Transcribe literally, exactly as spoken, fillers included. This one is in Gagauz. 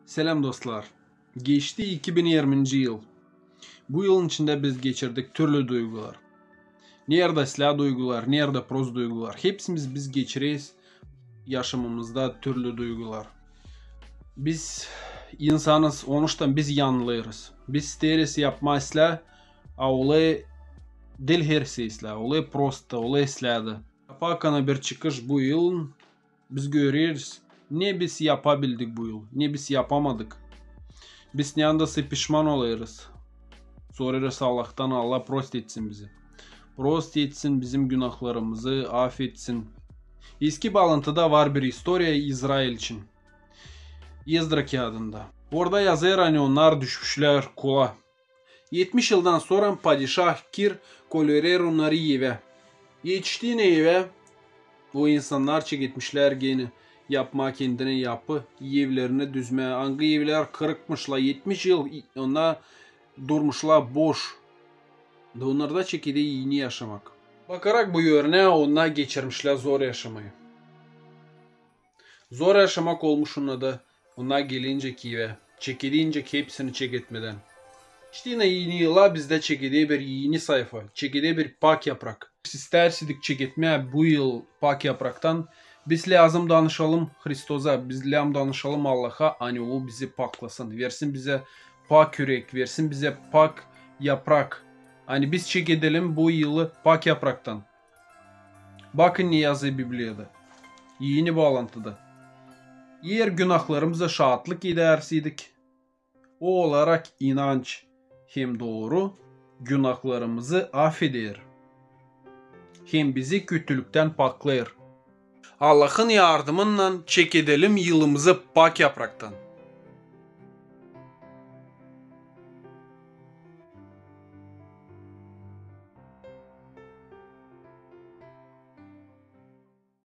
Selam dostlar. Geçti iki bin irminci yıl. Bu yılın içindä biz geçirdik türlü duygular. Neredä islää duygular, neredä prost duygular. Hepsimiz biz geçireriz yaşamamızda türlü duygular. Biz insanız, onuştan biz yanılêrız. Biz isteeriz yapmaa islää, a olêr diil hersi islää, olêr prosta, olêr islää dä. Yapakana bir çıkış bu yılın, biz göreriz, ne biz yapabildik bu yıl, ne biz yapamadık. Biz neredä pişman olêrız. Sorêrız Allahtan, Allah prost etsin bizi. Prost etsin bizim günahlarımızı, afetsin. Eski Baalantıda var bir istoriya İzrail için. Ezdra kiyadında. Orada yazêr, ani onnar düşmüşlär kola. Etmiş yıldan sora padişah Kir kolêr onnarı evä. Etiştiynän evä, o insannar çeketmişlär genä yapmaa kendinä yapı, evlerini düzmää, angı evlär kırıkmışlar, etmiş yıl i-, onnar durmuşlar boş. Da onnar da çekeder eni yaşamak. Bakarak bu örnää, onnar geçirmişlär zor yaşamayı. Zor yaşamak olmuş onnarda, onnar gelincä evä, çekedincä hepsini çeketmedän. İştä eni yıla bizdä çekeder bir eni sayfa, çekeder bir pak yaprak. İstärsidik çeketmää bu yıl pak yapraktan, biz lääzım danışalım Hristosa, biz lääzım danışalım Allaha, ani O bizi paklasın, versin bizä pak ürek, versin bizä pak yaprak. Ani biz çekedelim bu yılı pak yapraktan. Bakın ne yazêr Bibliyada. Eni Baalantıda. Eer günahlarımıza şaatlık edärseydik, O olarak inanç hem dooru, günahlarımızı afeder hem bizi kötülüktän paklêêr. Allahın yardımınnan çekedelim yılımızı pak yapraktan.